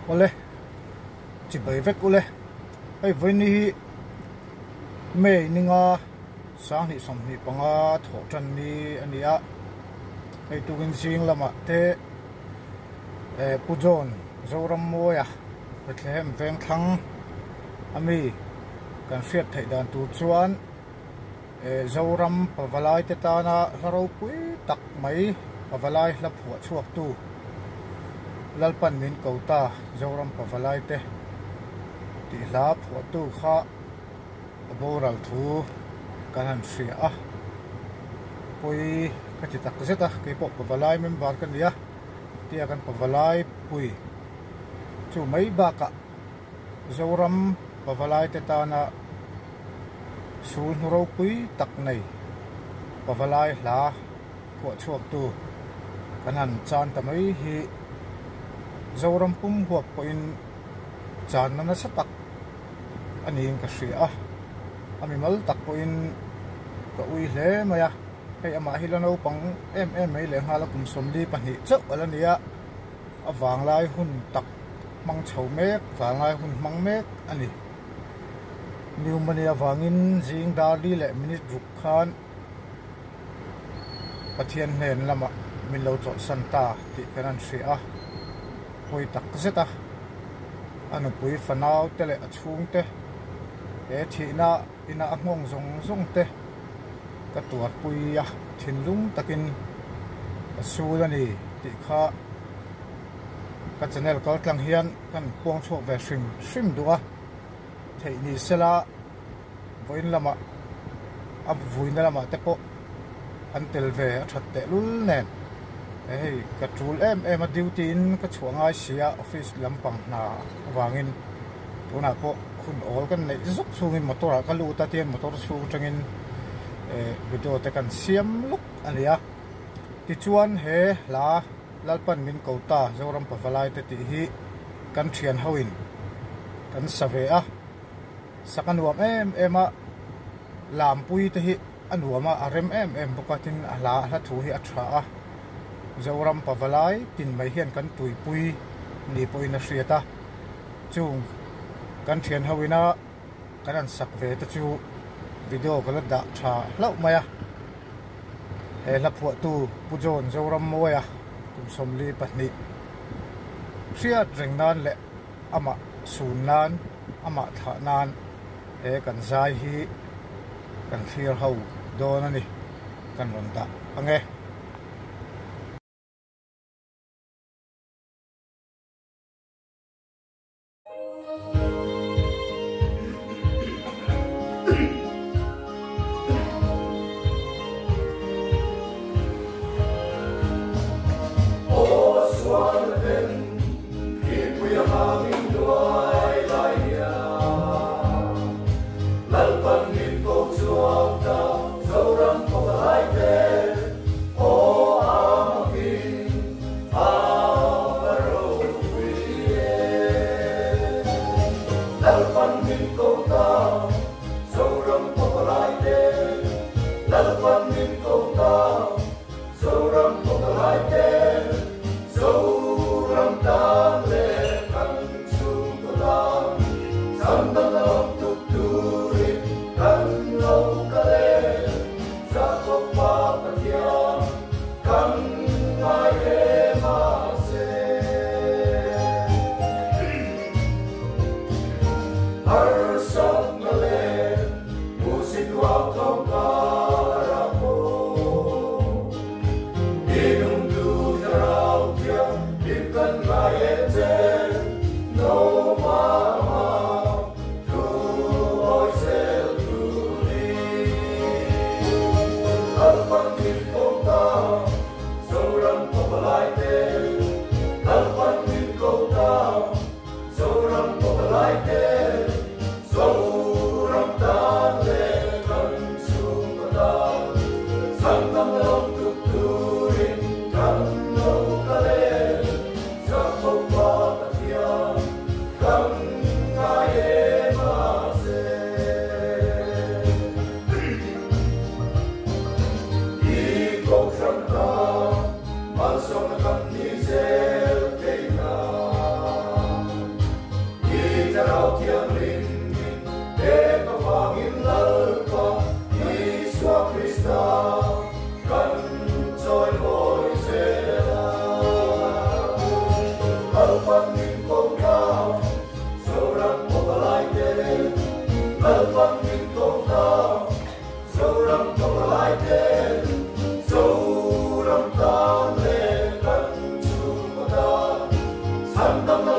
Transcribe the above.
Awle chibai vek ule hei vawiin hi May ninga sanghnih 25 thawh tan ni a ni a hei tukin zing lamah te Pu John Zorammawia Bethlehem Vengthlang ami kan hriat theih dan tur chuan Zoram pavalai te tana hla ropui tak mai pavalai hla phuah chhuak tu Lalpan min ko ta Zoram pavalai te tih hla phuah tu kha a boral thu kan han hria a pawi ka ti tak zet a keipawh pavalai member ka ni a tia kan pavalai pui chu mai bakah Zoram pavalai te tana sul hnu ropui tak nei pavalai hla phuah chhuak tu kan han chan ta mai hi Zoram pum huap pawhin channa nasa tak a niin ka hria a a mimal tak pawhin ka ui hle mai a hei amah hi la naupang em em mai leh nghal a kum 42 chauh a la ni a a vanglai hun tak hmang chho mek vanglai hun hmang mek a ni pneumonia vangin zing dar li leh minute ruk khan Pathian hnen lamah min lo chawlhsan ta tih kan han hria a pawi tak zet a a nupui fanau te leh a chhung te he thihna ina a nghawng zawng zawng te ka tuarpui a thinlung takin a sul a ni tih kha ka channel kal tlang hian kan puang chhuak ve hrim hrim duh a theih ni sela vawiin lamah a vuina lamah te pawh an tel ve a that teh lul nen hei ka tul em em a duty in ka chhuah ngai si a office lampang hna avangin tunah pawh hun awl kan neih zuk chungin motor ah ka lut a tihian motor chhung atangin video te kan siam luk a ni a tichuan he hla Lalpan min ko ta Zoram pavalai te tih hi kan thian ho in kan sa ve a sak a nuam em em a lampui te hi a nuam a a rem em em bawk a tin a hla a hla thu hi a tha a Zoram pavalai tin mai hian kan tuipui ni pawhin a hriat a chung kan thian ho ina kan han sak ve te chu video ka la dah tha hlauh mai a he hla phuahtu Pu John Zorammawia kum 42 hriat reng nan leh amah sun nan amah thlah nan he kan zai hi kan thlir ho dawn a ni kan rawn dah ange. Lalpan min ko ta, Zoram pawlai te. Lalpan min ko ta, Zoram pawlai te. Zoram tan leh kan chhungkaw tan, chhandamna.